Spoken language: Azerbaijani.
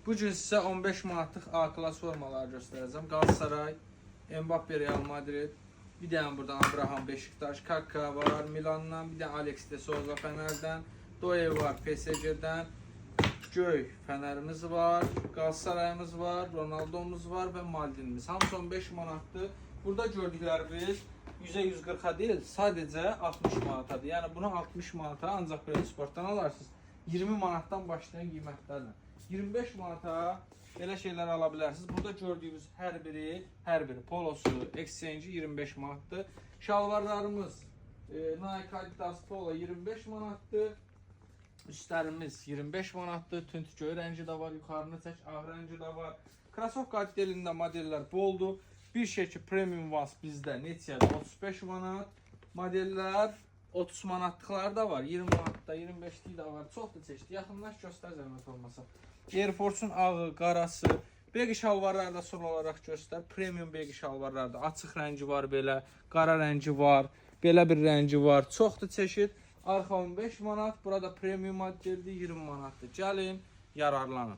Bu gün sizə 15 manatlıq A klass formaları göstərəcəm. Galatasaray, Mbappe Real Madrid, bir dənə buradan Abraham Beşiktaş, Kaka var Milandan, bir dənə Alex de Souza Fener'dən, Doye var PSG-dən, Göy Fener'imiz var, Galatasaray'ımız var, Ronaldo'muz var və Maldini'miz. Hamısı 15 manatdır. Burada gördüklərimiz 100'e 140'a değil, sadəcə 60 manatadır. Yəni bunu 60 manata ancaq Play Sportdan alarsınız. 20 manatdan başlayan qiymətlərlə. 25 manata belə şeylər ala bilərsiniz. Burada gördüyünüz hər biri polosu, exchange 25 manatdır. Şalvarlarımız Nike, Adidas, Polo 25 manatdır. Üstlərimiz 25 manatdır. Tünd göy rəngi də var, yuxarını çək, ağ rəngi də var. Krasovka modelində modellər boldur. Bir şey ki, Premium Vans bizdə neçədir? 35 manat. Modellər 30 manatlıqlar da var, 20 manatda, 25-lik də var. Çox da çeşid. Yaxınlaş, göstər zəhmət olmasa. Air Force-un ağı, qarası, Begi şalvarlar da son olaraq göstər. Premium begi şalvarlar da açıq rəngi var belə, qara rəngi var, belə bir rəngi var. Çoxdur çeşid. Arxa 15 manat, burada premium modeldir 20 manatdır. Gəlin, yararlanın.